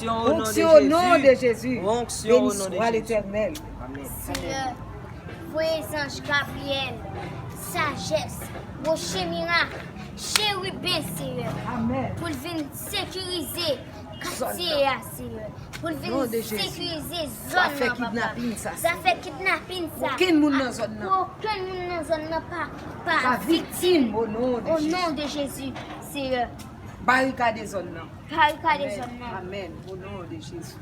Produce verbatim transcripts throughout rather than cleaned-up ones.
Onksyon o non de Jezi. Onksyon o non de Jezi. Béni soit l'Éternel. Amèn. Seyè, voye zanj Gabriyèl, sajès, woche mirak, cheriben, Seyè, pou l vin sekirize katye a, Seyè, pou l vin sekirize zòn nan, papa. Zafè kidnapin sa, okenn moun nan zòn nan, okenn moun nan zòn nan pa, pa viktim, o non de Jezi, Seyè. Barikade zòn nan. Barikade zòn nan. Amèn. O non de Jezi.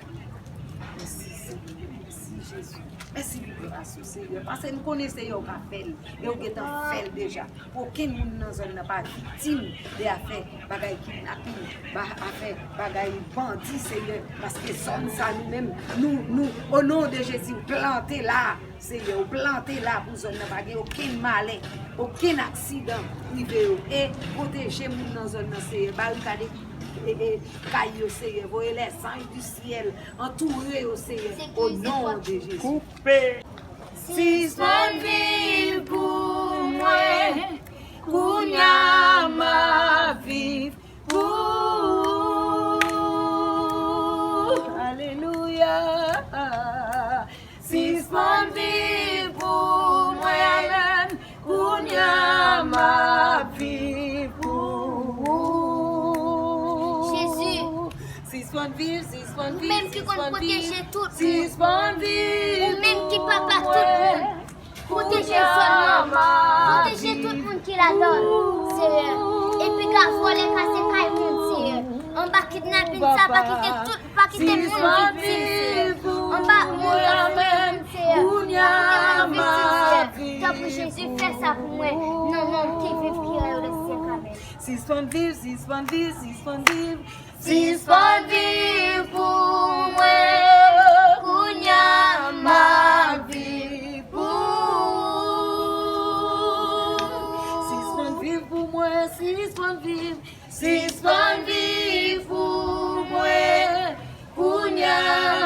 Mèsi, Senyè. Mèsi, Jezi. Mèsi pou gras ou, Senyè. Paske m konnen, Senyè, ou ka fè l. E ou gentan fè l deja. Okenn moun nan zòn nan pa viktim de afè bagay kidnapin, ba-, afè bagay bandi, Senyè. Paske zòn sa, nou menm, nou, nou, o non de Jezi, ou plante la. Seyè, ou plante la pou zòn nan pa gen okenn malè, okenn aksidan rive yo. E pwoteje moun nan zòn nan, Seyè. Barikade, e, e, kay yo, Seyè. Voye lèzanj di syèl. Antoure yo, Seyè. O non de Jezi. Koupe. Sispann viv pou mwen. Kounya m ap viv pou ou. Alelouya. Sispann viv pou mwen. Kounya m ap viv pou ou. Jezi. Sispann viv, sispann viv, sispann viv. Ou menm ki konn pwoteje tout moun. Ou menm ki papa tout moun. Pwoteje zòn nan. Pwoteje tout moun ki ladan l, Seyè. Epi ka vòlè kase kay moun, Seyè. Anba kidnapin sa, pa kite tout, pa kite moun viktim, Seyè. Anba moun k ap fè moun, Seyè. Pa kite moun viktim, Seyè. Tanpri, Jezi, fè sa pou mwen. Nan non ki viv, ki rèy, le syèk. Amèn. Sispann viv, sispann viv, sispann viv. Sispann viv pou mwen, kounya m ap viv pou ou. Sispann viv pou mwen, sispann viv, sispann viv pou mwen, kounya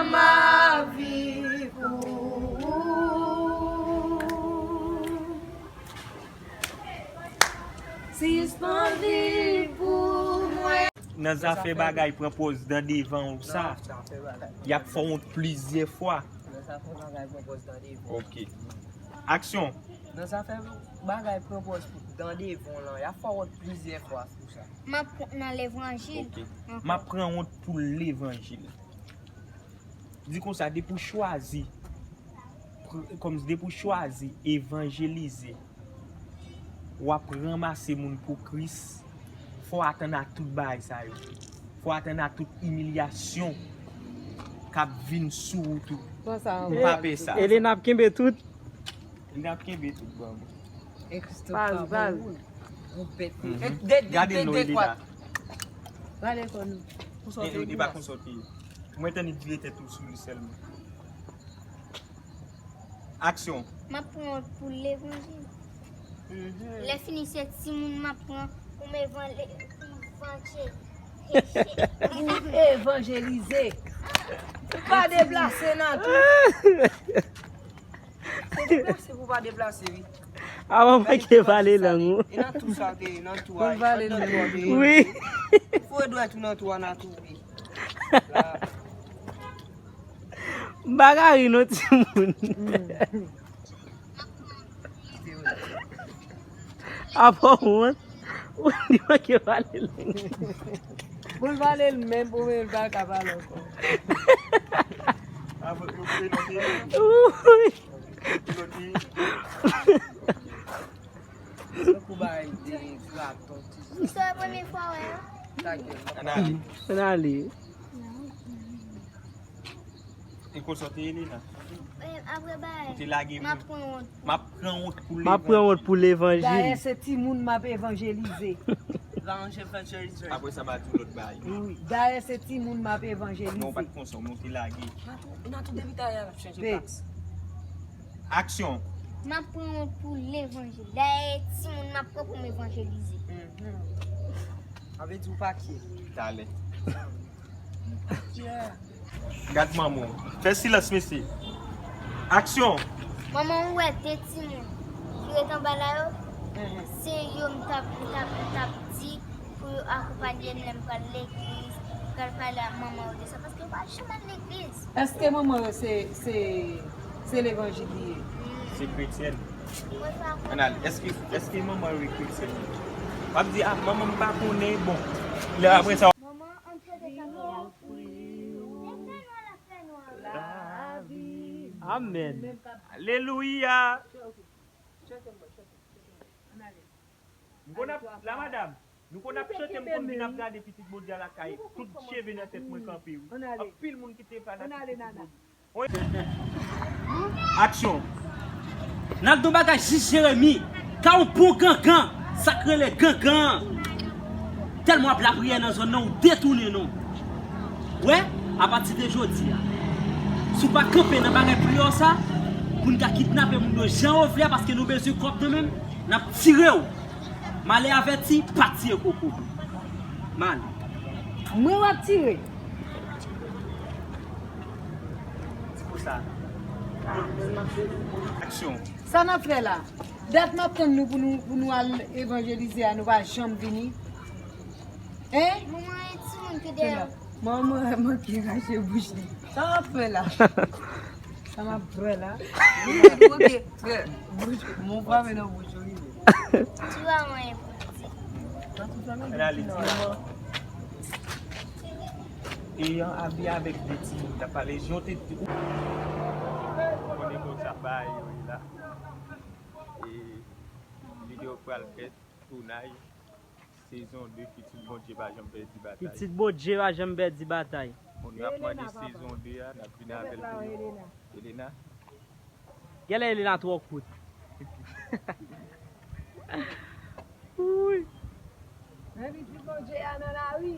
m ap viv pou ou. Sispann viv pou mwen. Nan zafè bagay pran pòz dan devan w sa, y ap fè w wont plizyè fwa. Nan zafè bagay pran pòz dan devan. Ok. Aksyon. Nan zafè bagay pran pòz dan devan w lan, y ap fè w wont plizyè fwa pou sa. M ap pran nan levanjil. Ok. M ap pran wont pou levanjil. Di konsa, depi w chwazi, pr-, kòm depi w chwazi evanjelize, w ap ranmase moun pou Kris, fò w atann a tout bagay sa yo. Fò w atann a tout imilyasyon k ap vin sou ou tou. Ou pa pè sa. Elena ap kenbe tout. Li ap kenbe tout ban mwen. E Christophe pa bon moun. Gwo bèt. Mhm. Gade nou, Elena. Pale kò nou. E, e, e pa konsa w te ye. Mwen tann li vire tèt ou sou li sèlman. Aksyon. M ap pran w pou levanjil. Mhm. Lè fini se timoun m ap pran pou m evanle-, pou m evanjelize. Pou evanjelize. Pa deplase nan tou. Se deplase pou pa deplase, wi. Avan w manke vale lang ou. E nan tou sa w te ye, nan tou a, nan tou a w te ye. Wi. Foure dwèt ou nan tou a, nan tou, wi. La. M pa ka ri non, timoun. Apa w wont? Li manke vale lang. Pou l vale l menm, pou l pa ka vale ankò. Wi. Tankou bay de graton, ti. Sa se premye fwa w wè, an? Ann ale. Ann ale. E konsa w te ye, Elena? Apre bay, ou te lage pou m ap pran wont pou levanjil. M ap pran wont pou levanjil. Dayè, se timoun m ap evanjelize. Evanjelize. Apre sa, m a di w lòt bagay. Wi. Dayè, se timoun m ap evanjelize. Non, w pa t konsa, men w te lage. Nan tou, nan tou depi talè a, l ap chanje plaks. Aksyon. M ap pran wont pou levanjil. Dayè, timoun m ap pran pou m evanjelize. Mhm. Sa vle di w pa kye. Talè. Gad manman w. Fè silans, mesye. Aksyon. Manman w wè de timoun ki ret anba la yo. Mhm. Se yo m t ap, m t ap, m t ap di pou yo akonpanye m lè m pral legliz, m pral pale ak manman yo de sa. Paske Èske manman yo se, se, se levanjil li ye? Se kretyèn. Ann ale. Èske, èske manman yo e kretyèn? W ap di, "Ah, manman m pa konnen." Bon, lè apre sa. Manman, ann chante sa. Amèn. Alelouya. Nou konn ap, la madanm, nou konn ap chante, m konn vin ap gade pitit Bondye a lakay, tout cheve nan tèt mwen kanpe, wi. Anpil moun ki te pa nan pitit Bondye. Aksyon. N al don bagay jis Jeremi, ka yon bon gangan, sa k rele gangan. Tèlman w ap lapriyè nan zòn nan, ou detounen non. Wè, apati de jodi a, si w pa kanpe nan bagay priyè w sa, moun ka kidnape moun yo jan yo vle a, paske nou bezwen kòb nou menm, n ap tire w. Male avèti, pa tiye koko. Male. Mwen w ap tire. Ti kou sa. Aksyon. Sa n ap fè la? Dat m ap tann nou pou nou, pou nou al evanjelize a, nou pa janm vini. Hein? Manman, e timoun ki dèyè. Manman manke rache bouch li. Sa m ap fè la? Sa m ap fè la? Ok, frè, bouch, mon frape nan bouch ou rive. Ti va manyen pou ti. Ann ale, ti manman. E an abi avèk de timoun, t ap pale jan w te di. Konnen konsa bagay yo ye la. E videyo pral fèt, tounay, sezon de, Pitit Bondye pa janm pèdi batay. Pitit Bondye pa janm pèdi batay. Moun yo ap mande sezon de a, n ap vin avè l tou. Elena. Genlè Elena twò kout. Wi. Men pitit Bondye a nan lari.